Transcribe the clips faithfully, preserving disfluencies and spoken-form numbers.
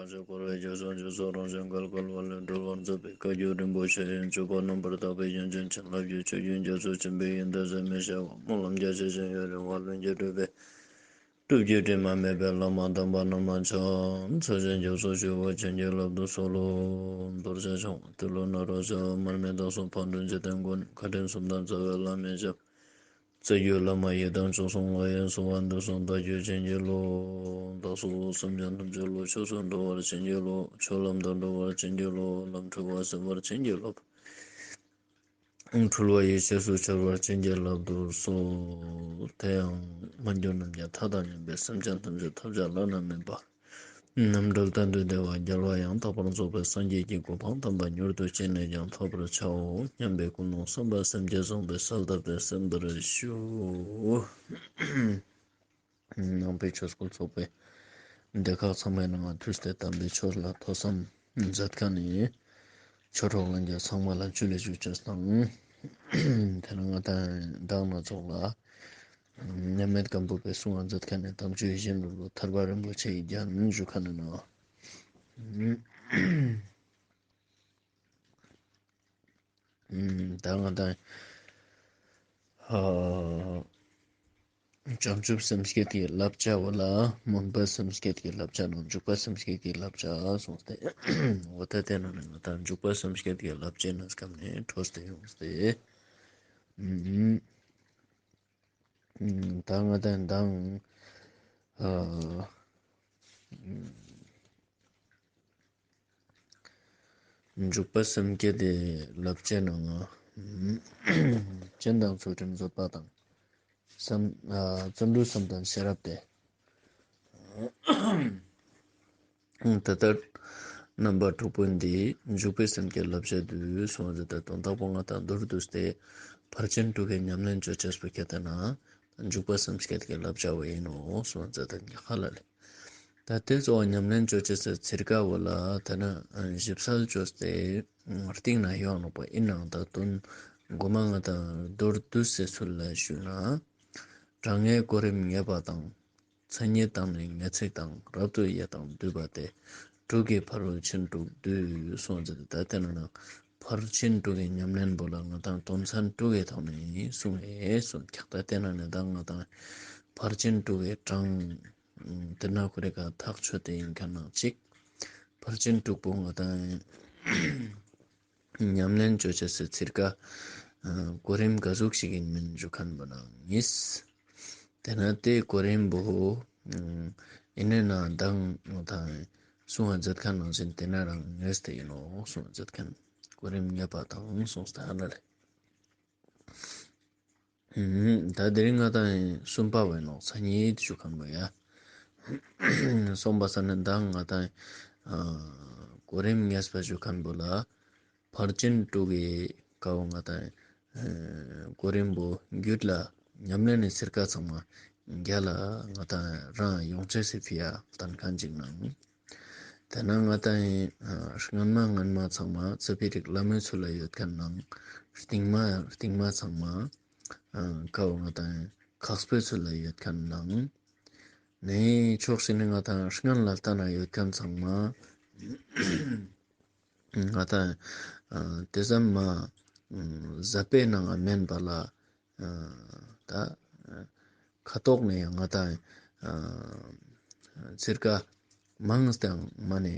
རང་བཞིན་འཁོར་བའི་རྒྱུ་སོགས་རྒྱུ་སོགས་རང་བཞིན་གལ་གལ་བ་ལས་གྲོལ་བར་མཛད་པའི་བཀའ་བརྒྱུད་རིན་པོ་ཆེ་ཡི་སྤྱོད་པ་རྣམ་པར་དག་པའི་ཡོན་ཏན་བྱིན་རླབས་ཀྱི་ཆུ་རྒྱུན་རྒྱ་མཚོ་ཆེན་པོའི་ཡོན་ཏན་ཟད་མི་ཤེས་པ་སྨོན་ལམ་རྒྱ་ཆེ་ཞིང་ཡུན་རིང་བ་ལྷུན་གྱིས་གྲུབ་པའི་སྒྲུབ་བརྒྱུད་དྲི་མ་མེད་པའི་བླ་མ་དམ་པ་རྣམས་ལ་ཕྱག་འཚལ་ཞིང་སྐྱབས་སུ་མཆིའོ། བྱིན་གྱིས་བརླབ་ཏུ་གསོལ་ལོ། རྡོ་རྗེ་འཆང་ཏེ་ལོ་ནཱ་རོ་ཞབས། མར་མི་དྭགས་སོགས་ཕག་གྲུ་འཇིག་རྟེན་མགོན། བཀའ་དྲིན་གསུམ་ལྡན་རྩ་བའི་བླ་མའི་ཞབས། རྩ་བརྒྱུད་བླ་མ་ཡི་དམ་མཆོག་གསུམ་ལ་ཡང་གསོལ་བ་འདེབས་སོ། བདག་རྒྱུད་བྱིན་གྱིས་རློབས། བདག་སོགས་སེམས་ཅན་ཐམས་ཅད་བློ་ཆོས་སུ་འགྲོ་བར་བྱིན་གྱིས་རློབས། ཆོས་ལམ་དུ་འགྲོ་བར་བྱིན་གྱིས་རློབས། ལམ་འཁྲུལ་བ་སེལ་བར་བྱིན་གྱིས་རློབས། འཁྲུལ་བ་ཡེ་ཤེས་སུ་འཆར་བར་བྱིན་གྱིས་བརླབ་ཏུ་གསོལ། དེ་ཡང་མ་གྱུར་ནམ་མཁའི་མཐའ་དང་མཉམ་པའི་སེམས་ཅན་ཐམས་ཅད་ཐོབ་བྱ་བླ་ན་མེད་པ། རྣམ་གྲོལ་གཏན་དུ་བདེ་བ་རྒྱལ་བ་ཡང་དག་པར་རྫོགས་པའི་སངས་རྒྱས་ཀྱི་གོ་འཕང་དམ་པ་མྱུར་དུ་ཅི་ནས་ཀྱང་ཐོབ་པར་བྱའོ་སྙམ་པའི་ཀུན་སློང་བསམ་པ་སེམས་བསྐྱེད་བཟང་པོས་གསལ་བཏབ་སྟེ་གསན་པར་ཞུ། ནང་པའི་ཆོས་སྐུལ་ཚོགས་པའི་སྡེ་ཁག་ཚང་མའི་ནང་ང་ཐུགས་ཏེ་དམ་པའི་ཆོས་ལ་ཐོས་བསམ་མཛད་མཁན་ནི་ཆོས་གྲོགས་ལྷན་རྒྱས་ཚང་མ་ལ་ཇུ་ལེ་ཞུ་ཅེས་དང་། དེ་ནས་ང་དང་མདང་ནས་ཚོགས་ལ་མཉམ་མེད་སྒམ་པོ་པའི་གསུང་བ་མཛད་མཁན་ནི་དམ་ཆོས་ཡིད་བཞིན་ནོར་བུ་ཐར་པ་རིན་པོ་ཆེའི་རྒྱན་ཞུ་མཁན་ནི་ནོ། ད་ང་དང་ཨ་བྱང་ཆུབ་སེམས་བསྐྱེད་ཀྱི་བསླབ་བྱ་བོ་ལ་སྨོན་པ་སེམས་བསྐྱེད་ཀྱི་བསླབ་བྱ་ནང་འཇུག་པ་སེམས་བསྐྱེད་ཀྱི་བསླབ་བྱ་གསུངས་ཏེ། འོ་ད་དེ་ནང་ནས་ང་དང་འཇུག་པ་སེམས་བསྐྱེད་ཀྱི་བསླབ་བྱའི་གནས་སྐབས་ནས་འཕྲོས་ཏེ་ཡོངས་ཏེ། ད་ང་དང་མདང་ཨ་འཇུག་པ་སེམས་བསྐྱེད་དེ་བསླབ་བྱའི་ནང་ང་སྤྱན་དང་ཚུལ་ཁྲིམས་བཟོད་པ་དང་བསམ་ཨ་བརྩོན་འགྲུས་བསམ་གཏན་ཤེས་རབ་སྟེ། ད་ལྟར་རྣམ་པ་དྲུག་པོ་འདི་འཇུག་པའི་སེམས་བསྐྱེད་བསླབ་བྱ་དུ་གསུངས་ཏེ། ད་དོན་དག་པོ་ང་དང་མདོར་བསྡུས་ཏེ་ཕར་ཕྱིན་དྲུག་གི་ཉམས་ལེན་ཅོ་ཅེས་པོ་ཁྱད་དེ་ན་འཇུག་པ་སེམས་བསྐྱེད་ཀྱི་བསླབ་བྱ་བོ་ཡིན་ནོ་གསུངས་ཏེ། ད་ཉག་ཁ་ལ་ལེ། ད་དེ་ཚོ་ཉམས་ལེན་ཅོ་ཅེས་སི་ཚིར་ཀ་བོ་ལ་དེ་ན་ཞིབ་གསལ་ཅོས་ཏེ་རྟིང་ན་ཡོང་ནོག་པ་ཡིན་ནའང་ད་དོན་མགོ་མ་ང་དང་མདོར་བསྡུས་སེ་ཚུལ་ལ་ཞུས་ན། གྲངས་ངེས་གོ་རིམ་ངེས་པ་དང་། མཚན་ཉིད་དང་ནི་ངེས་ཚིག་དང་། རབ་ཏུ་དབྱེ་དང་བསྡུས་པ་སྟེ། དྲུག་གི་ཕ་རོལ་ཕྱིན་དྲུག་བསྡུས་གསུངས་ཏེ། ད་དེ་ན་ན་ཕར་ཕྱིན་དྲུག་གི་ཉམས་ལེན་པོ་ལ་ང་དང་དོན་ཚན་དྲུག་གི་ཐོག་ནས་གསུངས་ཡོད་གསུངས་ཀྱག་ད་དེ་ན་ནི་ད་ང་དང་ཕར་ཕྱིན་དྲུག་གི་གྲངས་དེ་ན་ཁོ་རེ་ཀ་ཐག་ཆོད་དེ་ཡིན་མཁན་ནང་གཅིག་ཕར་ཕྱིན་དྲུག་པོ་ང་དང་ཉམས་ལེན་ཅོ་ཅེས་སི་ཚིར་ཀ་གོ་རིམ་ག་ཟུག་ཞིག་ཡིན་མིན་ཞུ་མཁན་པོ་ནང་ངེས། དེ་ན་དེ་གོ་རིམ་པོ་ཡིན་ན་མདང་ང་དང་གསུང་བ་མཛད་མཁན་ནང་བཞིན་དེ་ན་རང་ངེས་ཏེ་ཡིན་ནོ་གསུང་བ་མཛད་མཁན་གོ་རིམ་ངེས་པ་དང་གསུངས་ཏེ་ཧ་ན་ལེ། ད་དེ་རིང་ང་དང་གསུམ་པ་བོ་ཡིན་ནོ། མཚན་ཉིད་ཞུ་མཁན་པོ་ཡ། གསུམ་པ་ས་ནི་མདང་ང་དང་གོ་རིམ་ངེས་པ་ཞུ་མཁན་པོ་ལ་ཕར་ཕྱིན་དྲུག་གི་ཀ་བོ་ང་དང་གོ་རིམ་པོ་རྒྱུད་ལ་ཉམས་ལེན་ནི་ཚིར་ཀ་ཚང་མ་རྒྱ་ལ་ང་དང་རང་ཡོང་ཅེས་སི་ཕི་ཡ་བསྟན་མཁན་ཅིག་ནང་། དེ་ན་ང་དང་སྔན་མ་སྔན་མ་ཚང་མ་ཙ་པི་རིག་ལ་མོའི་ཚུལ་ལ་ཡོད་མཁན་ནང་། རྟིང་མ་རྟིང་མ་ཚང་མ་ཀ་བོ་ང་དང་ཁག་པོའི་ཚུལ་ལ་ཡོད་མཁན་ནང་། ནས་ཕྱོགས་ཤིག་ནས་ང་དང་སྔན་ལ་ལྟ་ན་ཡོད་མཁན་ཚང་མ་ང་དང་དེ་ཙམ་མ་ཟབ་པའི་ནང་ང་མེན་པ་ལ། ད་ཁ་ཐོག་ནས་ང་དང་ཚིར་ཀ་མང་སྟེ་མ་ནས་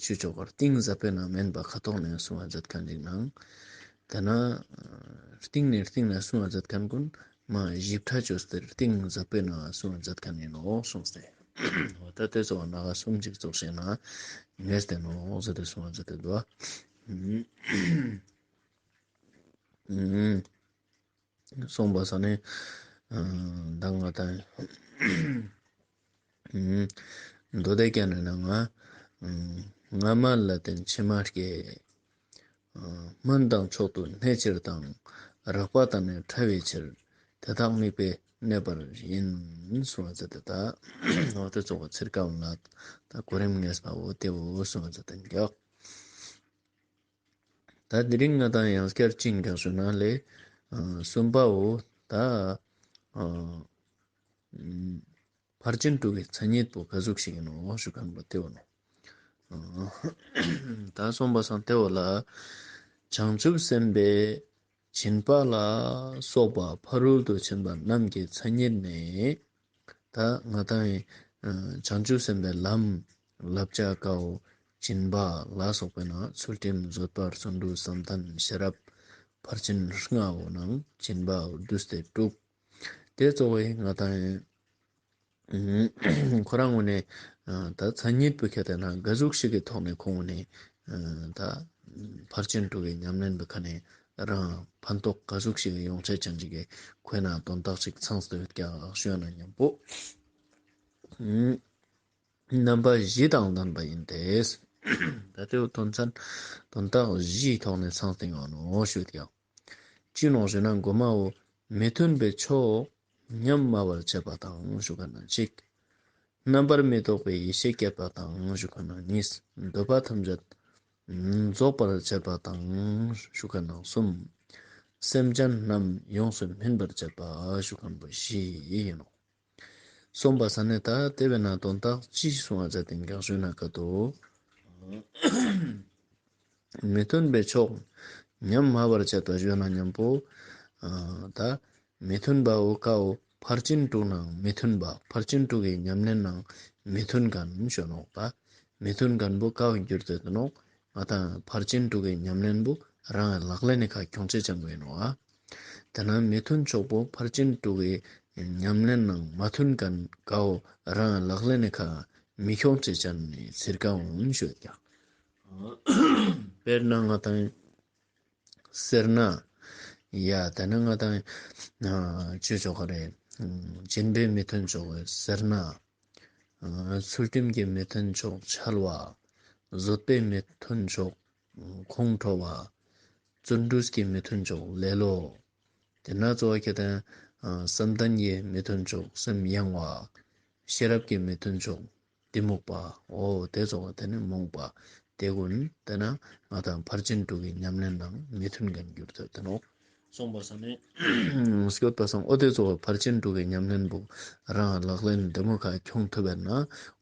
ཆུ་ཆོག་གར་གཏིང་ཟབ་པའི་ནང་མེན་པ་ཁ་ཐོག་ནས་གསུང་བ་མཛད་མཁན་ཅིག་ནང་། དེ་ན་གཏིང་ནས་གཏིང་ནས་གསུང་བ་མཛད་མཁན་ཀུན་མ་ཞིབ་ཕྲ་ཅོས་ཏེ་གཏིང་ཟབ་པའི་ནང་གསུང་བ་མཛད་མཁན་ཡིན་ནོ་གསུངས་ཏེ། འོ་ད་དེ་ཚོ་ནང་གསུམ་ཅིག་ཚོགས་ཤེ་ན་ངེས་ཏེ་ནོ་ཟེར་ཏེ་གསུང་བ་མཛད་དེ་འདུག་ཨ། གསུངས་པ་ས་ནི་མདང་ང་དང་མདོ་སྡེ་རྒྱན་ནི་ནང་ང་། སྔ་མ་ལ་བརྟེན་ཕྱི་མ་སྐྱེ། སྨོན་དང་མཆོག་ཏུ་གནས་ཕྱིར་དང་། རགས་པ་དང་ནི་ཕྲ་བའི་ཕྱིར། དེ་དག་དམིགས་པས་གནས་པ་ཡིན། གསུངས་པ་ཟེར་ཏེ་ད། འོ་དེ་ཚོགས་པ་ཚིར་ཀ་བོ་ལ་ད་གོ་རིམ་ངེས་པ་བོ་དེ་བོ་གསུངས་པ་ཟེར་ཏེ་འགྱོག་ད་དེ་རིང་ང་དང་ཡང་སྐྱར་ཅིག་འགྱོག་ཞུ་ན་ལེ། གསུམ་པ་བོ་ད། ཕར་ཕྱིན་དྲུག་གི་མཚན་ཉིད་པོ་ག་ཟུག་ཞིག་ཡིན་ནོ་ཞུ་མཁན་པོ་དེ་བོ་ནོ། ད་སོང་པ་སང་ཏེ་བོ་ལ་བྱང་ཆུབ་སེམས་དཔའི་སྦྱིན་པ་ལ་སོགས་པ་ཕ་རོལ་ཏུ་ཕྱིན་པ་རྣམས་ཀྱི་མཚན་ཉིད་ནི། ད་ང་དང་ཡི་བྱང་ཆུབ་སེམས་དཔའི་ལམ་བསླབ་བྱ་ཀའོ་སྦྱིན་པ་ལ་སོགས་པའི་ནང་ཚུལ་ཁྲིམས་བཟོད་པ་བརྩོན་འགྲུས་བསམ་གཏན་ཤེས་རབ་ཕར་ཕྱིན་ལྔའོ་ནང་སྦྱིན་པའོ་བསྡུས་ཏེ་དྲུག་ཏེ་གཙོ་བོ་ཡི་ང་དང་ཡི་ཁོ་རང་ངོས་ནས་ད་མཚན་ཉིད་པོ་ཁྱད་དེ་ན་ག་ཟུག་ཞིག་གི་ཐོག་ནས་ཁོང་ངོས་ནས་ད་ཕར་ཕྱིན་དྲུག་གི་ཉམས་ལེན་པའི་ཁ་ནས་རང་ཕན་ཐོགས་ག་ཟུག་ཞིག་ཡོང་ཆ་ཅན་ཅིག་གི་ཁོའི་ནང་དོན་དག་ཅིག་ཚང་སྟེ་ཡོད་ཀྱག་ཞུ་ན་མཉམ་པོ་རྣམ་པ་བཞི་དང་ལྡན་པ་ཡིན་ཏེ། ད་ལྟའི་དོན་ཚན་དོན་དག་བཞིའི་ཐོག་ནས་ཚང་སྟེ་ཡོང་ནོ་ཞུ་ཀྱག་ཅི་ནོག་ཞུ་ན་གོ་མའོ་མི་མཐུན་པའི་ཕྱོགས་ཉམས་དམའ་བར་བྱེད་པ་དང་ཞུ་མཁན་ནི་གཅིག་རྣམ་པར་མི་རྟོག་པའི་ཡེ་ཤེས་སྐྱེད་པ་དང་ཞུ་མཁན་ནི་གཉིས། འདོད་པ་ཐམས་ཅད་རྫོགས་པར་བྱེད་པ་དང་ཞུ་མཁན་ནི་གསུམ། སེམས་ཅན་རྣམས་ཡོངས་སུ་སྨིན་པར་བྱེད་པ་ཞུ་མཁན་པོ་བཞི་ཡིན་ནོ། སོང་པ་ས་ནས་ད་ལྟའི་བོའི་ནང་དོན་དག་ཅི་གསུང་བ་མཛད་དེ་འགག་ཞུ་ན་ཀ་ཏོ། མི་མཐུན་པའི་ཕྱོགས་ཉམས་དམའ་བར་བྱེད་པ་ཞུ་ན་མཉམ་པོ་ད་མི་མཐུན་པའོ་ཀའོ་ཕར་ཕྱིན་དྲུག་ནང་མི་མཐུན་པ་ཕར་ཕྱིན་དྲུག་གི་ཉམས་ལེན་ནང་མི་མཐུན་མཁན་ཞུ་ནོག་པ། མི་མཐུན་མཁན་པོ་ཀའོ་འགྱུར་ཏེ་ཡོད་ནོག་ང་དང་ཕར་ཕྱིན་དྲུག་གི་ཉམས་ལེན་པོ་རང་ལག་ལེན་ནི་ཁ་ཁྱོང་ཆ་ཅན་པོ་ཡིན་ནོག་ཨ། དེ་ན་མི་མཐུན་ཕྱོགས་པོ་ཕར་ཕྱིན་དྲུག་གི་ཉམས་ལེན་ནང་མ་མཐུན་མཁན་ཀའོ་རང་ལག་ལེན་ནི་ཁ་མི་ཁྱོང་ཆ་ཅན་ནི་ཚིར་ཀའོ་ཞུ་ཡོད་ཀྱག་དཔེར་ན་ང་དང་སེར་སྣ། ཡ་དེ་ན་ང་དང་ཅི་ཆོག་ག་རེ། སྦྱིན་པའི་མི་མཐུན་ཕྱོགས་སེར་སྣ། ཚུལ་ཁྲིམས་ཀྱི་མི་མཐུན་ཕྱོགས་འཆལ་བ། བཟོད་པའི་མི་མཐུན་ཕྱོགས་ཁོང་ཁྲོ་བ། བརྩོན་འགྲུས་ཀྱི་མི་མཐུན་ཕྱོགས་ལེ་ལོ། དེ་ན་གཙོ་བོ་ཁྱད་དེ་བསམ་གཏན་གྱི་མི་མཐུན་ཕྱོགས་སེམས་གཡེང་བ། ཤེས་རབ་ཀྱི་མི་མཐུན་ཕྱོགས་གཏི་མུག་པ། འོ་དེ་གཙོ་བོ་དེ་ནི་རྨོངས་པ། དེ་ཀུན་དེ་ན་ང་དང་ཕར་ཕྱིན་དྲུག་གི་ཉམས་ལེན་ནང་མི་མཐུན་མཁན་འགྱུར་ཏེ་ཡོད་ནོག་སོང་པ་ས་ནས་སྐྱོད་པ་སང་འོ་དེ་གཙོ་བོ་ཕར་ཕྱིན་དྲུག་གི་ཉམས་ལེན་པོ་རང་ལག་ལེན་དེ་མོ་ཁ་ཁྱོང་ཐུབ་པ་ན་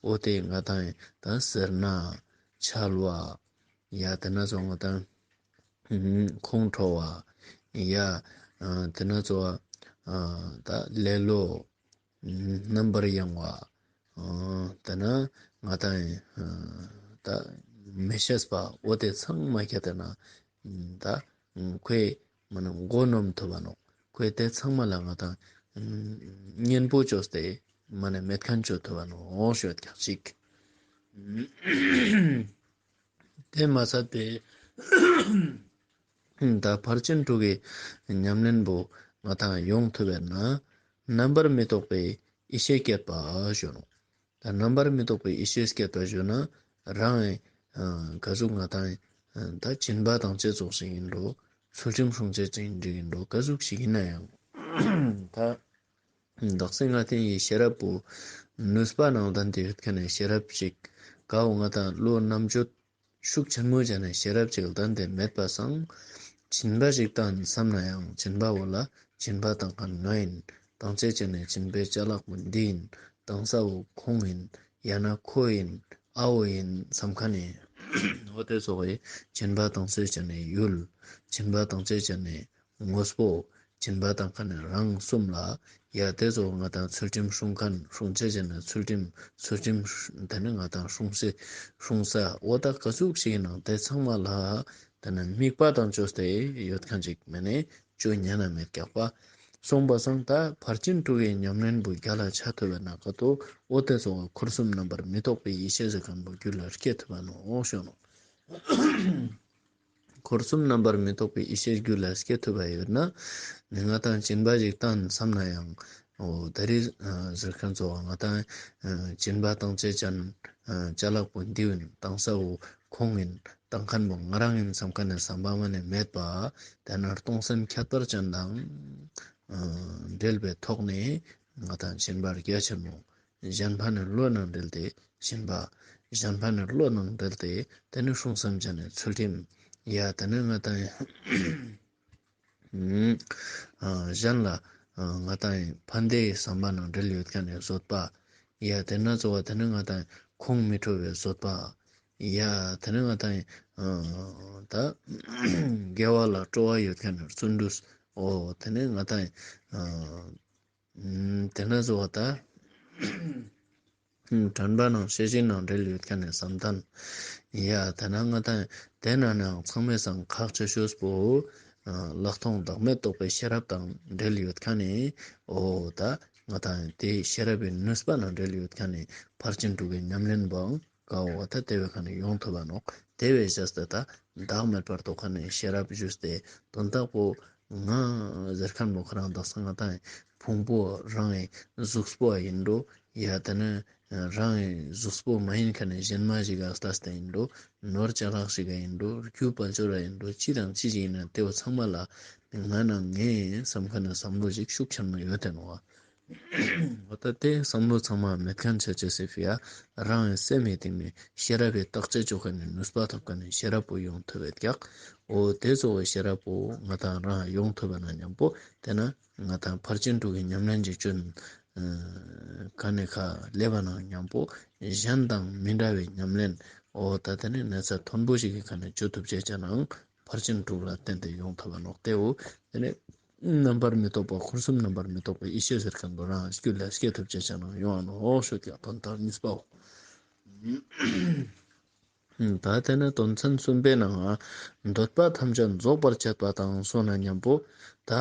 འོ་དེ་ང་དང་ད་སེར་སྣ། འཆལ་བ། ཡ་དེ་ན་གཙོ་བོ་ང་དང་ཁོང་ཁྲོ་བ། ཡ་དེ་ན་གཙོ་བོ་ད་ལེ་ལོ། རྣམ་པར་གཡེང་བ། དེ་ན་ང་དང་ད་མི་ཤེས་པ་འོ་དེ་ཚང་མ་ཁྱད་དེ་ན་ད་ཁོའི་མ་ནི་མགོ་ནོམ་ཐུབ་བ་ནོག་ཁོའི་དེ་ཚང་མ་ལ་ང་དང་གཉེན་པོ་བཅོས་ཏེ་མ་ནི་མེད་མཁན་བཅོ་ཐུབ་བ་ནོག་ཞུ་ཡོད་ཀྱག་ཅིག་དེ་མ་ཚད་པའི་ད་ཕར་ཕྱིན་དྲུག་གི་ཉམས་ལེན་པོ་ང་དང་ཡོང་ཐུབ་པ་ན་རྣམ་པར་མི་རྟོག་པའི་ཡེ་ཤེས་སྐྱེད་པ་ཞུ་ནོག་ད་རྣམ་པར་མི་རྟོག་པའི་ཡེ་ཤེས་སྐྱེད་པ་ཞུ་ན་རང་ག་ཟུག་ང་དང་ད་སྦྱིན་པ་བཏང་ཅེས་ཙོགས་ཤིག་ཡིན་འགྲོ། ཚུལ་ཁྲིམས་སྲུང་ཅེས་ཅིག་ཡིན་འགྲོ་ག་ཟུག་ཞིག་ཡིན་ན་ཡང་ད་དག་ས་ང་དང་ཡི་ཤེས་རབ་པོ་ནུས་པ་ནང་ལྡན་ཏེ་ཡོད་མཁན་ནི་ཤེས་རབ་ཅིག་ཀའོ་ང་དང་བློ་རྣམ་དཔྱོད་ཤུགས་ཆེན་མོ་ཅན་ནི་ཤེས་རབ་ཅིག་ལྡན་ཏེ་མེད་པ་སང་སྦྱིན་པ་ཞིག་བཏང་བསམ་ན་ཡང་སྦྱིན་པ་བོ་ལ་སྦྱིན་པ་བཏང་མཁན་ང་ཡིན། བཏང་ཅེས་ཅན་ནི་སྦྱིན་པའི་ཅ་ལག་པོ་འདི་ཡིན། བཏང་ས་བོ་ཁོང་ཡིན། ཡང་ན་ཁོ་ཡིན། ཨ་བོ་ཡིན་བསམ་མཁན་ནི་འོ་དེ་ཙོགས་སི་སྦྱིན་པ་བཏང་ཅེས་ཅན་ནི་ཡུལ། སྦྱིན་པ་བཏང་ཅེས་ཅན་ནི་དངོས་པོ། སྦྱིན་པ་བཏང་མཁན་ནི་རང་གསུམ་ལ་ཡ་དེ་ཙོགས་ང་དང་ཚུལ་ཁྲིམས་སྲུང་མཁན་སྲུང་ཅེས་ཅན་ནི་ཚུལ་ཁྲིམས་ཚུལ་ཁྲིམས་དེ་ནི་ང་དང་སྲུང་སེ་སྲུང་ས་འོ་ད་ག་ཟུག་ཞིག་ཡིན་ནང་དེ་ཚང་མ་ལ་དེ་ནི་དམིགས་པ་དང་བཅོས་ཏེ་ཡོད་མཁན་ཅིག་མེད་ནས་བཅོ་ཉན་ན་མེད་ཀྱག་པ། སོང་པ་སང་ད་ཕར་ཕྱིན་དྲུག་གི་ཉམས་ལེན་པོ་རྒྱ་ལ་ཆ་ཐུབ་པ་ན་ཀ་ཏོ་འོ་དེ་ཙོགས་འཁོར་གསུམ་རྣམ་པར་མི་རྟོག་པའི་ཡེ་ཤེས་ཟེར་མཁན་པོ་རྒྱུད་ལ་སྐྱེ་ཐུབ་པ་ནོག་ཞུ་ནོག་འཁོར་གསུམ་རྣམ་པར་མི་རྟོག་པའི་ཡེ་ཤེས་རྒྱུད་ལ་སྐྱེ་ཐུབ་པ་ཡོད་ན་ནི་ང་དང་སྦྱིན་པ་ཞིག་བཏང་བསམ་ན་ཡང་འོ་ད་རེས་ཟེར་མཁན་ཙོགས་ང་དང་སྦྱིན་པ་བཏང་ཅེས་ཅན་ཅ་ལག་པོ་འདི་ཡིན། བཏང་ས་བོ་ཁོང་ཡིན། བཏང་མཁན་པོ་ང་རང་ཡིན་བསམ་མཁན་ནི་བསམ་པ་མ་ནི་མེད་པ། དེ་ན་གཏོང་སེམས་ཁྱད་པར་ཅན་དང་འབྲེལ་བའི་ཐོག་ནས་ང་དང་སྦྱིན་པ་རྒྱ་ཆེན་མོ། གཞན་ཕན་ནི་བློ་ནང་འབྲེལ་ཏེ་སྦྱིན་པ། གཞན་ཕན་ནི་བློ་ནང་འབྲེལ་ཏེ་དེ་ནི་སྲུང་སེམས་ཅན་ནི་ཚུལ་ཁྲིམས། ཡ་དེ་ནི་ང་དང་གཞན་ལ་ང་དང་ཕན་བདེའི་བསམ་པ་ནང་འབྲེལ་ཡོད་མཁན་ནི་བཟོད་པ། ཡ་དེ་ན་གཙོ་བོ་དེ་ནི་ང་དང་ཁོང་མི་ཁྲོ་བའི་བཟོད་པ། ཡ་ཏེ་ནེ་ང་ཏང་ཨ་ད་དགེ་བ་ལ་སྤྲོ་བ་ཡོད་ཁན་ནི་བརྩོན་འགྲུས། འོ་ཏེ་ནེ་ང་ཏང་ཨ་ཨ་ཏེ་ན་ཟོ་བ་ད་དྲན་པ་ནང་ཤེས་བཞིན་ནང་འབྲེལ་ཡོད་ཁན་ནི་བསམ་གཏན། ཡ་ཏེ་ན་ང་ཏང་ཏེ་ན་ནའང་ཚང་མའི་སང་ཁག་ཆེ་ཤོས་པོ་ཨ་ལྷག་མཐོང་བདག་མེད་རྟོགས་པའི་ཤེས་རབ་དང་འབྲེལ་ཡོད་ཁན་ནི། འོ་ད་ང་ཏང་ཏེ་ཤེས་རབ་བི་ནུས་པ་ནང་འབྲེལ་ཡོད་ཁན་ནི་ཕར་ཕྱིན་དྲུག་གི་ཉམས་ལེན་པོའང་ཀ་བོ་ད་ཏེ་བའི་ཁ་ནེ་ཡོང་ཐུབ་བ་ནོག། ཏེ་བའི་ཞེས་ཏེ་ད་བདག་མེད་པར་རྟོགས་ཁན་ནི་ཤེས་རབ་ཞུས་ཏེ་དོན་དག་པོ་ང་ཟེར་ཁན་བོ་ཁོ་རང་དག་ས་ང་ཏང་ཕུང་པོ་རང་ངི་གཟུགས་པོ་ཨིན་འགྲོ། ཡ་ཏེ་ནེ་རང་ངི་གཟུགས་པོ་མ་ཡིན་ཁན་ནི་གཞན་མ་ཞིག་ག་ལྟས་ཏེ་ཨིན་འགྲོ། ནོར་ཅ་ལག་ཞིག་ག་ཨིན་འགྲོ། རྒྱུ་དཔལ་འབྱོར་ར་ཨིན་འགྲོ། ཅི་དང་ཅི་ཞིག་ཨིན་ན་ཏེ་བོ་ཚང་མ་ལ་ང་ན་ངའི་བསམ་ཁན་ནི་བསམ་བློ་ཞིག་ཤུགས་ཆེན་མོ་ཡོད་དེ་ནོག། འོ་ད་ཏེ་བསམ་བློ་ཚང་མ་མེད་ཁན་ཆ་ཅེས་སི་ཕི་ཡ་རང་ངི་སེམས་སི་སྟེང་ནེ་ཤེས་རབ་བི་བརྟག་དཔྱད་ཅོ་ཁན་ནི་ནུས་པ་ཐོབ་ཁན་ནི་ཤེས་རབ་པོ་ཡོང་ཐུབ་བད་ཀྱག། འོ་ཏེ་ཙོགས་པོ་ཤེས་རབ་པོ་ང་ཏང་རང་ཡོང་ཐུབ་བ་ན་ཉམ་པོ་ཏེ་ན་ང་ཏང་ཕར་ཕྱིན་དྲུག་གི་ཉམས་ལེན་ཅིག་ཅོ་ཁན་ནི་ཁ་ལེབ་བ་ན་ཉམ་པོ་གཞན་དང་མི་འདྲ་བའི་ཉམས་ལེན། འོ་ད་ཏེ་ནེ་ནེ་ཚ་མཐོན་པོ་ཞིག་གི་ཁ་ནེ་ཅོ་ཐུབ་ཅེས་ཅ་ནའང་ཕར་ཕྱིན་དྲུག་ལ་བརྟེན་ཏེ་ཡོང་ཐུབ་བ་ནོག། ཏེ་བོ་ཏེ་ནེ་རྣམ་པར་མི་རྟོག་པ་འཁོར་གསུམ་རྣམ་པར་མི་རྟོག་པའི་ཡེ་ཤེས་ཟེར་ཁན་བོ་རང་རྒྱུད་ལ་སྐྱེ་ཐུབ་ཅེས་ཅ་ནའང་ཡོང་ང་ནོག་ཞུ་ཀྱག། དོན་དག་གཉིས་པའོ། ད་ཏེ་ནེ་དོན་ཚན་གསུམ་པའི་ནང་ང་འདོད་པ་ཐམས་ཅད་རྫོགས་པར་བྱེད་པ་དང་སོང་ན་ཉམ་པོ་ད་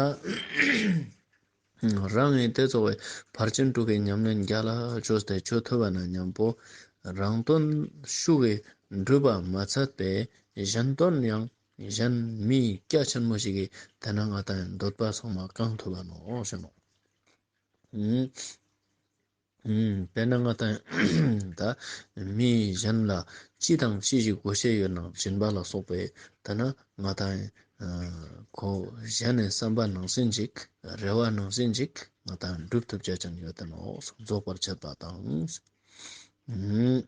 རང་ངི་ཏེ་ཙོགས་པའི་ཕར་ཕྱིན་དྲུག་གི་ཉམས་ལེན་རྒྱ་ལ་ཅོས་ཏེ་ཅོ་ཐུབ་བ་ན་ཉམ་པོ་རང་དོན་ཤུགས་ཀྱིས་འགྲུབ་པ་མ་ཚད་པའི་གཞན་དོན་ཡང་གཞན་མི་རྒྱ་ཆེན་མོ་ཞིག་གི་ཏེ་ན་ང་ཏང་འདོད་པ་ཚང་མ་བསྐང་ཐུབ་བ་ནོག་ཞུ་ནོག། ཨུམ། ཨུམ། དཔེར་ན་ང་ཏང་ད་མི་གཞན་ལ་ཅི་དང་ཅི་ཞིག་དགོས་ཤེས་ཡོད་ན་སྦྱིན་པ་ལ་སོགས་པའི་ཏེ་ན་ང་ཏང་ཁོ་གཞན་ནི་བསམ་པ་ནང་བཞིན་ཅིག་རེ་བ་ནང་བཞིན་ཅིག་ང་ཏང་འགྲུབ་ཐུབ་ཅེས་ཅན་ཡོད་དེ་ནོག། རྫོགས་པར་བྱེད་པ་དང་། ཨུམ།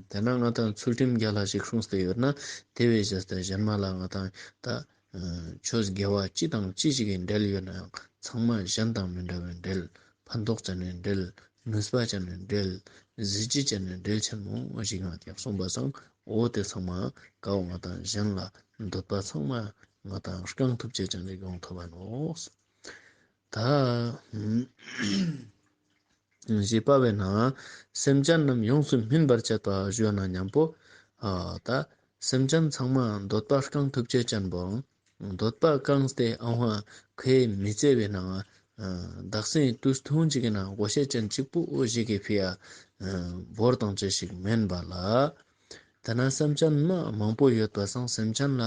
ཏེ་ན་ང་ཏང་ཚུལ་ཁྲིམས་རྒྱ་ལ་ཞིག་སྲུངས་ཏེ་ཡོད་ན་ཏེ་བོའི་རྗེས་ཏེ་གཞན་མ་ལ་ང་ཏང་ད་ཆོས་དགེ་བ་ཅི་དང་ཅི་ཞིག་གི་འབྲེལ་ཡོད་ནའང་ཚང་མ་གཞན་དང་མི་འདྲ་བའི་འབྲེལ། ཕན་ཐོགས་ཅན་ནི་འབྲེལ། ནུས་པ་ཅན་ནི་འབྲེལ། གཟི་བརྗིད་ཅན་ནི་འབྲེལ་ཆེན་མོ་ཞིག་ང་ཏང་སོང་པ་སང་འོ་ཏེ་ཚང་མ་ཀ་བོ་ང་ཏང་གཞན་ལ་འདོད་པ་ཚང་མ་ང་ཏང་བསྐང་ཐུབ་ཅེས་ཅན་ཞིག་ཡོང་ཐུབ་བ་ནོག། ད་བཞི་པ་བོའི་ནང་སེམས་ཅན་རྣམས་ཡོངས་སུ་སྨིན་པར་བྱེད་པ་ཞུ་ན་ཉམ་པོ་ཨ་ད་སེམས་ཅན་ཚང་མ་འདོད་པ་བསྐང་ཐུབ་ཅེས་ཅན་བོ་འདོད་པ་བསྐངས་ཏེ་ཨ་ཧོ་ཁོའི་མི་ཚེ་བོའི་ནང་ཨ་དག་སའི་དུས་ཐུང་ཅིག་གི་ནང་དགོས་ཤེས་ཅན་གཅིག་པོ་ཞིག་གི་ཕི་ཡ་ཨ་བོར་ཏང་ཅེས་ཞིག་མེན་པ་ལ། ཏེ་ན་སེམས་ཅན་མ་མང་པོ་ཡོད་པ་སང་སེམས་ཅན་ལ་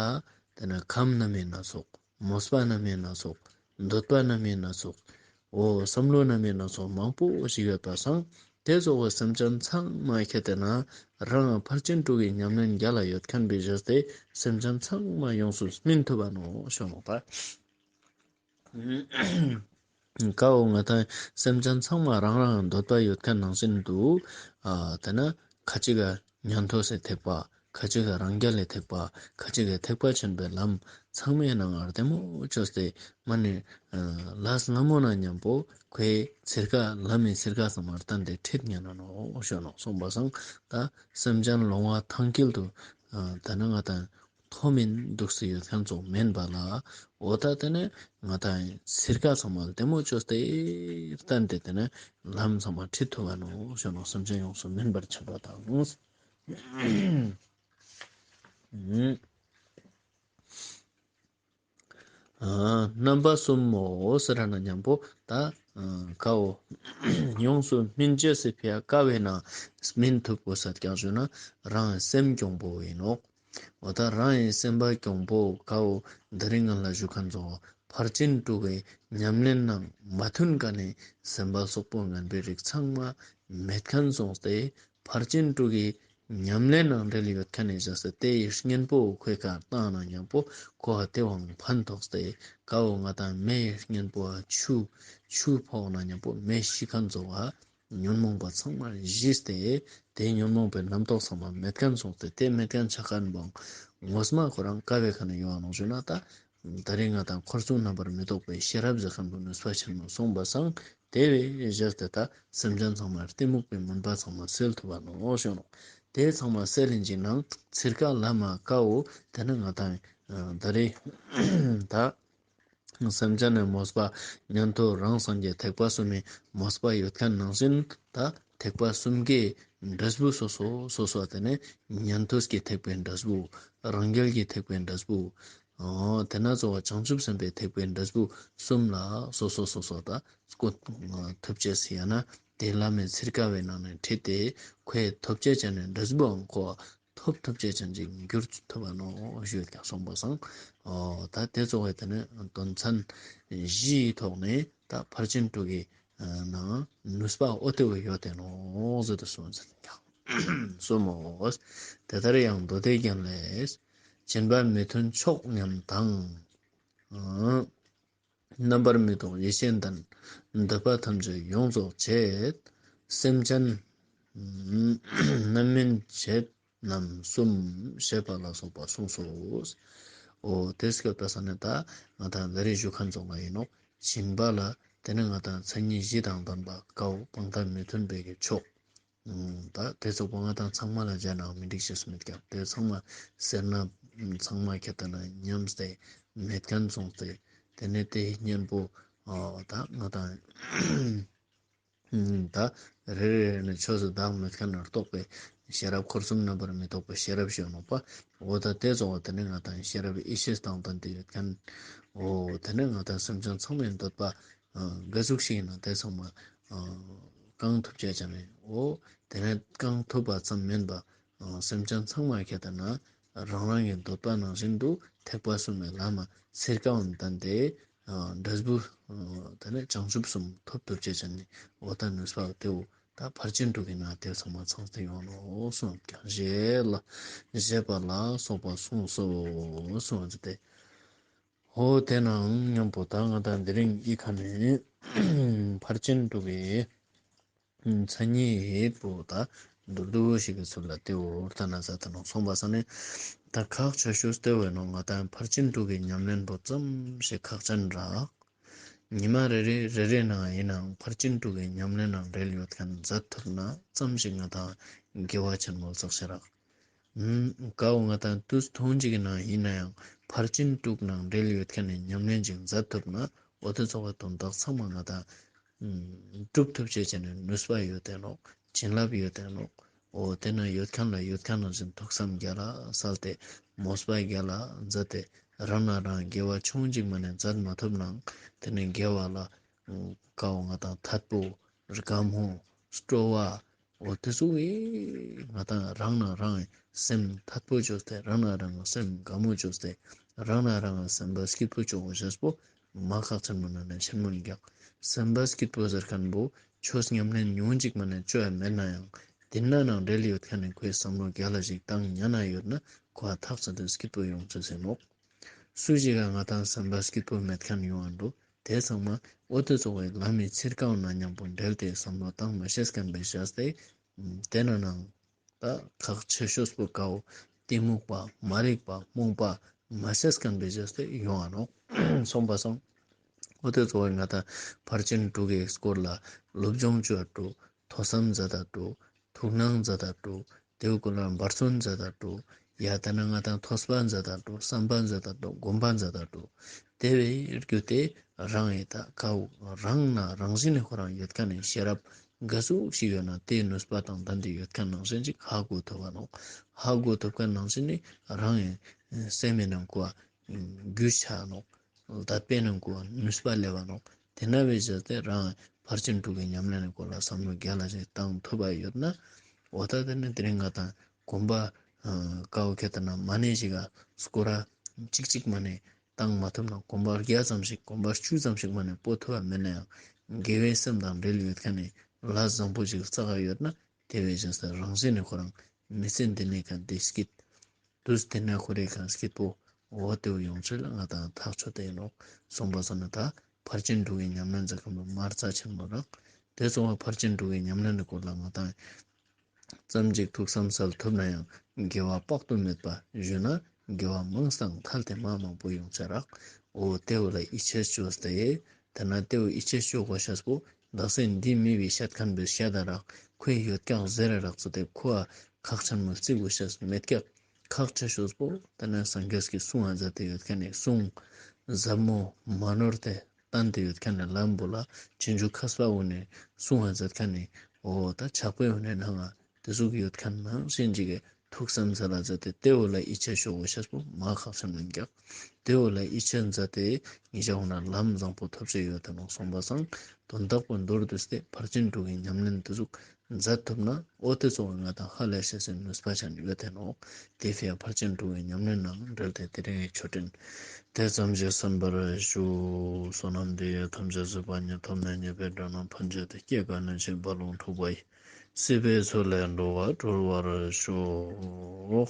ཏེ་ན་ཁམས་རྣམ་སྨིན་སྣ་ཚོགས། མོས་པ་རྣམ་སྨིན་སྣ་ཚོགས། འདོད་པ་རྣམ་སྨིན་སྣ་ཚོགས། འོ་བསམ་བློ་རྣམ་སྨིན་སྣ་ཚོགས་མང་པོ་ཞིག་ཡོད་པ་སང་ཏེ་ཙོགས་པའི་སེམས་ཅན་ཚང་མ་ཁྱེར་ཏེ་ན་རང་ཕར་ཕྱིན་དྲུག་གི་ཉམས་ལེན་རྒྱ་ལ་ཡོད་ཁན་བོའི་རྗེས་ཏེ་སེམས་ཅན་ཚང་མ་ཡོངས་སུ་སྨིན་ཐུབ་བ་ནོག་ཞུ་ནོག་པ། ཀ་བོ་ང་ཏང་སེམས་ཅན་ཚང་མ་རང་རང་འདོད་པ་ཡོད་ཁན་ནང་བཞིན་དུ་ཨ་ཏེ་ན་ཁ་ཅིག་ག་ཉན་ཐོས་སི་ཐེག་པ། ཁ་ཅིག་ག་རང་རྒྱལ་ལི་ཐེག་པ། ཁ་ཅིག་ག་ཐེག་པ་ཆེན་པོའི་ལམ། ཚང་མའི་ནང་ང་ལྟད་མོ་ཅོས་ཏེ་མ་ནེ་ལས་སླ་མོ་ན་ཉམ་པོ་ཁོའི་ཚིར་ཀ་ལམ་མི་ཚིར་ཀ་ཚང་མ་བསྟན་ཏེ་ཁྲིད་ཉན་ན་ནོག་ཞུ་ནོག། སོང་པ་སང་ད་སེམས་ཅན་ལོང་བ་ཐང་དཀྱིལ་དུ་ཨ་ཏེ་ན་ང་ཏང་ཐོ་མིན་དུག་སེ་ཡོད་ཁན་ཙོགས་མེན་པ་ལ། འོ་ད་ཏེ་ནེ་ང་ཏང་ཚིར་ཀ་ཚང་མ་ལྟད་མོ་ཅོས་ཏེ་བསྟན་ཏེ་ཏེ་ནེ་ལམ་ཚང་མ་ཁྲིད་ཐུབ་བ་ནོག་ཞུ་ནོག། སེམས་ཅན་ཡོངས་སུ་སྨིན་པར་བྱེད་པ་དང་། ཨ་རྣམ་པ་གསུམ་མོ་ཟེར་ན་ཉམ་པོ་ད་ཨ་ཀ་བོ་ཡོངས་སུ་སྨིན་ཅེས་སི་ཕི་ཡ་ཀ་བོའི་ནང་སྨིན་ཐུབ་གོས་ས་ཀྱང་ཞུ་ན་རང་སེམས་གྱོང་པོ་ཨིན་ནོག། འོ་ད་རང་ངི་སེམས་པ་གྱོང་པོ་ཀ་བོ་དེ་རིང་ང་ལ་ཞུ་ཁན་ཙོགས་ཕར་ཕྱིན་དྲུག་གི་ཉམས་ལེན་ནང་མ་མཐུན་ཀ་ནེ་སེམས་པ་སོག་པོ་ངན་པའི་རིགས་ཚང་མ་མེད་ཁན་སོང་སྟེ་ཕར་ཕྱིན་དྲུག་གི་ཉམས་ལེན་ནང་འབྲེལ་ཡོད་ཁན་ནི་ཞག་སྟེ་དེའི་གཉེན་པོ་ཁོའི་ཀ་བཏང་ན་ཉམ་པོ་ཁོ་ཧ་ཏེ་བོའང་ཕན་ཐོགས་ཏེ་ཀ་བོ་ང་ཏང་མེའི་གཉེན་པོ་ཆུ་ཆུ་ཕོག་ན་ཉམ་པོ་མེ་ཤི་ཁན་ཙོགས་ཉོན་མོངས་པ་ཚང་མ་ཞི་སྟེ་དེ་ཉོན་མོངས་པའི་རྣམ་རྟོག་ཚང་མ་མེད་ཁན་སོང་སྟེ་དེ་མེད་ཁན་ཆ་ཁན་བོའང་ངོས་མ་ཁོ་རང་ཀ་བོའི་ཁ་ནེ་ཡོང་ང་ནོག་ཞུ་ན་ད་དེ་རིང་ང་ཏང་འཁོར་གསུམ་རྣམ་པར་མི་རྟོག་པའི་ཤེས་རབ་ཟེར་ཁན་བོ་ནུས་པ་ཆེན་མོ་སོང་པ་སང་དེ་བོའི་རྗེས་ཏེ་ད་སེམས་ཅན་ཚང་མ་གཏི་མུག་པའི་མུན་པ་ཚང་མ་སེལ་ཐུབ་བ་ནོག་ཞུ་ནོག། དེ་ཚང་མ་སེལ་ལིན་ཅིག་ནང་ཚིར་ཀ་ལ་མ་ཀའོ་དེ་ནི་ང་དང་ད་རེ་ད་སེམས་ཅན་ནི་མོས་པ་ཉན་ཐོས་རང་སངས་རྒྱས་ཐེག་པ་གསུམ་མི་མོས་པ་ཡོད་མཁན་ནང་བཞིན་ད་ཐེག་པ་གསུམ་གའི་འབྲས་བུ་སོ་སོ་སོ་སོ་དེ་ནི་ཉན་ཐོས་ཀྱི་ཐེག་པའི་འབྲས་བུ། རང་རྒྱལ་གྱི་ཐེག་པའི་འབྲས་བུ། ཨོ་དེ་ན་གཙོ་བོ་བྱང་ཆུབ་སེམས་དཔའི་ཐེག་པའི་འབྲས་བུ་གསུམ་ལ་སོ་སོ་སོ་སོ་ད་སྐུ་ཐུབ་ཅེས་ཡང་ན་དེ་ལ་མེ་ཚིར་ཀ་བའི་ནང་ནས་ཁྲིད་དེ་ཁོའི་ཐོབ་ཅེས་ཅན་ནི་འབྲས་བུའང་ཁོ་ཐོབ་ཐུབ་ཅེས་ཅན་ཅིག་འགྱུར་ཐུབ་པ་ནོ་ཞུས་ཀྱང་གསུངས་པ་སང་། ཨོ་ད་དེ་གཙོ་བོ་དེ་ནི་དོན་ཚན་བཞིའི་ཐོག་ནས་ད་ཕར་ཕྱིན་དྲུག་གི་ནང་ནུས་པ་ཨོ་དེ་བོ་ཡོད་དེ་ནོ་ཟེར་དུ་གསུངས་ཟེར་ཀྱང་གསུངས་མོ། དེ་ལྟར་ཡང་མདོ་སྡེ་རྒྱན་ལས། སྦྱིན་པ་མི་མཐུན་ཕྱོགས་ཉམས་དང་། རྣམ་པར་མི་རྟོག་ཡེ་ཤེས་ལྡན། འདོད་པ་ཐམས་ཅད་ཡོངས་རྫོགས་བྱེད། སེམས་ཅན་རྣམ་སྨིན་བྱེད་རྣམ་གསུམ་ཞེས་པ་ལ་སོགས་པ་གསུངས་སོ། འོ་དེ་སྐབས་ད་ས་ནས་ད་ང་དང་ལས་རིགས་ཞུ་མཁན་ཚོགས་ལ་ཡིན་ནོ། སྦྱིན་པ་ལ་དེ་ནས་ང་དང་མཚན་ཉིད་བཞི་དང་ལྡན་པ་ཀའོ་སྤང་ཐབས་མི་མཐུན་པའི་གི་ཕྱོགས། ད་དེ་ཚོགས་པ་ང་དང་ཚང་མ་ལ་སྦྱར་ནའང་མི་འགྲིག་ཤེས་སུ་མེད་ཀྱང་དེ་ཚང་མ་སེར་སྣ་ཚང་མ་ཁྱེད་ལྟ་ན་ཉམས་ཏེ་མེད་མཁན་སོང་སྟེ་དེ་ནས་དེའི་གཉེན་པོ་ད་ང་དང་ད་རེ་རེ་རེ་ནས་ཆོས་སུ་བདག་མེད་མཁན་ན་རྟོགས་པའི་ཤེས་རབ་འཁོར་གསུམ་རྣམ་པར་མི་རྟོག་པའི་ཤེས་རབ་ཞུ་ནོག་པ། འོ་ད་དེ་ཚོགས་པ་དེ་ནས་ང་དང་ཤེས་རབ་ཡེ་ཤེས་དང་ལྡན་ཏེ་ཡོད་མཁན། འོ་དེ་ནས་ང་དང་སེམས་ཅན་ཚང་མའི་འདོད་པ་ག་ཟུག་ཞིག་ཡིན་ན་དེ་ཚང་མ་གང་ཐུབ་ཅེས་ཅན་ནི་འོ་དེ་ནས་གང་ཐུབ་པ་ཙམ་མིན་པ་སེམས་ཅན་ཚང་མ་ཁྱེད་ལྟ་ན་རང་རང་གི་འདོད་པ་ནང་བཞིན་དུ་ཐེག་པ་གསུམ་མའི་ལམ་ཚིར་ཀའང་ལྡན་ཏེ་འབྲས་བུ་དེ་ནས་བྱང་ཆུབ་གསུམ་ཐོབ་ཐུབ་ཅེས་ཅན་ནི་འོ་ད་ནུས་པ་དེའོ་ད་ཕར་ཕྱིན་དྲུག་གི་ནང་དེ་ཚང་མ་ཚང་སྟེ་ཡོང་ནོ་གསུངས་ཀྱང་ཞེས་ལ་ཞེས་པ་ལ་སོགས་པ་གསུངས་སོ་གསུངས་ཏེ། འོ་དེ་ནའང་མཉམ་པོ་ད་ང་དང་དེ་རིང་འདི་ཁ་ནས་ཕར་ཕྱིན་དྲུག་གི་མཚན་ཉིད་པོ་ད་མདོར་བསྡུས་ཤིག་གི་ཚུལ་ལ་དེའོ་ལྟ་ན་ཟ་ད་ནོ་གསུངས་པ་ས་ནས་ད་ཁག་ཆེ་ཤོས་དེ་བས་ནོ་ང་དང་ཕར་ཕྱིན་དྲུག་གི་ཉམས་ལེན་པོ་ཙམ་ཞིག་ཁག་ཅན་རག་ཉི་མ་རེ་རེ་རེ་རེ་ནང་ཡིན་ནའང་ཕར་ཕྱིན་དྲུག་གི་ཉམས་ལེན་ནང་འབྲེལ་ཡོད་མཁན་མཛད་ཐུབ་ན་ཙམ་ཞིག་ང་དང་དགེ་བ་ཆེན་མོ་བསགས་ཤེས་རག་ཀའོ་ང་དང་དུས་ཐུང་ཅིག་གི་ནང་ཡིན་ན་ཡང་ཕར་ཕྱིན་དྲུག་ནང་འབྲེལ་ཡོད་མཁན་ནི་ཉམས་ལེན་ཅིག་མཛད་ཐུབ་ན་འོ་དེ་ཚོགས་པའི་དོན་དག་ཚང་མ་ང་དང་གྲུབ་ཐུབ་ཅེས་ཅན་ནི་ནུས་པ་ཡོད་དེ་ནོག་བྱིན་རླབས་ཡོད་དེ་ནོག་འོ་དེ་ན་ཡོད་མཁན་ལ་ཡོད་མཁན་ནང་བཞིན་ཐུགས་བསམ་རྒྱལ་ལ་གསལ་ཏེ་མོས་པ་རྒྱལ་ལ་མཛད་དེ་རང་ན་རང་དགེ་བ་ཆུང་ཅིག་མ་ནས་མཛད་མ་ཐུབ་ནའང་དེ་ནས་དགེ་བ་ལ་ཀའོ་ང་དང་ཐད་པོ་དགའ་མོ་སྤྲོ་བ། འོ་དེ་ཚོ་བས་ང་དང་རང་ན་རང་སེམས་ཐད་པོ་བཅོས་ཏེ་རང་ན་རང་སེམས་དགའ་མོ་བཅོས་ཏེ་རང་ན་རང་སེམས་པ་སྐྱིད་པོ་བཅོ་དགོས་ཤེས་པོ་མ་ཁག་ཆེན་མོ་ན་ནས་ཆེན་མོ་ཡིན་ཀྱང་སེམས་པ་སྐྱིད་པོ་ཟེར་མཁན་པོ་ཆོས་ཉམས་ལེན་ཉུང་ཅིག་མ་ནས་བཅོ་ཡ་མེད་ན་ཡང་དེ་ན་ནང་འབྲེལ་ཡོད་མཁན་ནི་ཁོའི་བསམ་བློ་རྒྱལ་ལ་ཞིག་བཏང་ཉན་ན་ཡོད་ན་ཁོ་ཨ་ཐག་ཆོད་དེ་སྐྱིད་པོ་ཡོང་ཆོག་ཟེར་ནོག་སུ་ཞིག་ག་ང་དང་སེམས་པ་སྐྱིད་པོ་མེད་མཁན་ཡོང་བ་འགྲོ། དེ་ཚང་མ་འོ་དེ་ཚོགས་པའི་ལམ་མི་ཚིར་ཀའོ་ན་མཉམ་པོ་འབྲེལ་ཏེ་བསམ་བློ་བཏང་མ་ཤེས་མཁན་པའི་བྱས་ཏེ། དེ་ན་ནང་ད་ཁག་ཆེ་ཤོས་པོ་ཀའོ་གཏི་མུག་པ་མ་རིག་པ་རྨོངས་པ་མ་ཤེས་མཁན་པའི་བྱས་ཏེ་ཡོང་བ་ནོག་གསུངས་པ་སང་། འོ་དེ་ཚོགས་པའི་ང་དང་ཕར་ཕྱིན་དྲུག་གི་སྐོར་ལ་སློབ་སྦྱོང་བཅོ་འགྲོ། ཐོས་བསམ་མཛད་ད་འགྲོ། ཐུགས་སྣང་མཛད་ད་འགྲོ། དེའུ་ཀུན་ལ་འབད་བརྩོན་མཛད་ད་འགྲོ། ཡ་ད་ན་ང་དང་ཐོས་པ་མཛད་ད་འགྲོ། བསམ་པ་མཛད་ད་འགྲོ། སྒོམ་པ་མཛད་ད་འགྲོ། དེ་བས་རྒྱུ་དེ་རང་ཡི་ད་ཀའོ་རང་ན་རང་བཞིན་ནི་ཁོ་རང་ཡོད་མཁན་ནི་ཤེས་རབ་ག་ཟུག་ཞིག་ཡོད་ན་དེའི་ནུས་པ་དང་ལྡན་ཏེ་ཡོད་མཁན་ནང་བཞིན་ཅིག་ཧ་གོ་ཐུབ་བ་ནོག་ཧ་གོ་ཐུབ་མཁན་ནང་བཞིན་ནི་རང་ཡི་སེམས་ནང་ཀོ་རྒྱུ་ཆ་ནོག་ལྡད་པའི་ནང་ཀོ་ནུས་པ་ལེ་བ་ནོག་དེ་ན་བས་བྱས་ཏེ་རང་ཕར་ཕྱིན་དྲུག་གི་ཉམས་ལེན་ནི་སྐོར་ལ་བསམ་བློ་རྒྱལ་ལ་ཞིག་བཏང་ཐུབ་པ་ཡོད་ན། འོ་ད་དེ་ནི་དེ་རིང་ང་དང་གོམ་པ་ཀའོ་ཁྱེད་ལྟ་ན་མ་ནས་ཞིག་ག་སྐོར་ར་གཅིག་གཅིག་མ་ནས་བཏང་མ་ཐུབ་ན་གོམ་པ་བརྒྱ་ཙམ་ཞིག་གོམ་པ་བཅུ་ཙམ་ཞིག་མ་ནས་སྤོ་ཐུབ་པ་མེད་ན་ཡང་དགེ་བའི་སེམས་དང་འབྲེལ་ཡོད་མཁན་ནི་ལས་བཟང་པོ་ཞིག་བསགས་ཡོད་ན་དེ་བས་བྱས་ཏེ་རང་བཞིན་ནི་ཁོ་རང་མི་ཚེ་འདི་ནས་ག་འདི་སྐྱིད། དུས་དེ་ན་ཁོ་རེ་གང་སྐྱིད་པོ་འོ་དེའུ་ཡོང་ཚུལ་ལ་ང་དང་ཐག་ཆོད་དེ་ཡིན་ནོག་གསུངས་པ་སོང་ན་ད་ཕར་ཕྱིན་དྲུག་གི་ཉམས་ལེན་མཛད་མཁན་པོ་མ་རྩ་ཆེན་མོ་རག་དེ་སོང་བ་ཕར་ཕྱིན་དྲུག་གི་ཉམས་ལེན་ནི་སྐོར་ལ་ང་དང་ཙམ་ཅིག་ཐུགས་བསམ་གསལ་ཐུབ་ན་ཡང་དགེ་བ་དཔག་ཏུ་མེད་པ་ཞུས་ན་དགེ་བ་མང་སྟེ་ཐལ་ཏེ་མ་མང་པོ་ཡོང་ཆ་རག་འོ་དེའུ་ལ་ཡིད་ཆེས་བཅོས་ཏེ་དེ་ན་དེའུ་ཡིད་ཆེས་བཅོ་དགོས་ཤེས་པོ་དག་ས་འདི་མི་བའི་བཤད་མཁན་པོས་བཤད་ད་རག་ཁོས་ཡོད་ཀྱང་ཟེར་ར་རག་ཚོ་དེ་ཁོ་ཨ། ཁག་ཆེན་མོ་རྩི་དགོས་ཤེས་མེད་ཀྱག། ཁག་ཆེ་ཤོས་པོ་ད་ནི་སངས་རྒྱས་ཀྱི་གསུང་ང་མཛད་དེ་ཡོད་མཁན་ནི་གསུང་ཟབ་མོ་མ་ནོར་ཏེ་བསྟན་ཏེ་ཡོད་མཁན་ནི་ལམ་བོ་ལ་རྗེས་འཇུག་མཁས་པ་བོ་ནི་གསུང་ང་མཛད་མཁན་ནི་འོ་ད་ཕྱག་དཔེ་བོ་ནི་ནང་ང་དེ་ཟུག་ཡོད་མཁན་ནང་བཞིན་ཅིག་གི་ཐུགས་བསམ་ས་ལ་མཛད་དེ་དེ་བོ་ལ་ཡིད་ཆེས་ཤོག་དགོས་ཤེས་པོ་མ་ཁག་ཆེན་མོ་ཡིན་ཀྱག། དེ་བོ་ལ་ཡིད་ཆེས་མཛད་དེ་ཉེ་ཞ་འོ་ན་ལམ་བཟང་པོ་ཐོབ་ཅེས་ཡོད་དེ་ནོག་གསུངས་པ་སང་དོན་དག་པོ་མདོར་བསྡུས་ཏེ་ཕར་ཕྱིན་དྲུག་གི་ཉམས་ལེན་དེ་ཟུག་མཛད་ཐུབ་ན་འོ་དེ་ཚོ་ང་དང་ཧ་ལས་ཤེས་སི་ནུས་པ་ཅན་ཡོད་དེ་ནོག། དེ་ཕི་ཡ་ཕར་ཕྱིན་དྲུག་གི་ཉམས་ལེན་ནང་འབྲེལ་ཏེ་དེ་རིང་གི་ཆོས་འབྲེལ་དེ་ཙམ་ཞིག་གསན་པར་ཞུ། བསོད་ནམས་འདི་ཡིས་ཐམས་ཅད་གཟིགས་པ་ཉིད། ཐོབ་ནས་ཉེས་པའི་དགྲ་རྣམས་ཕམ་བྱས་ཏེ། སྐྱེ་རྒ་ན་འཆིའི་རྦ་ཀློང་འཁྲུགས་པ་ཡི། སྲིད་པའི་མཚོ་ལས་འགྲོ་བ་སྒྲོལ་བར་ཤོག།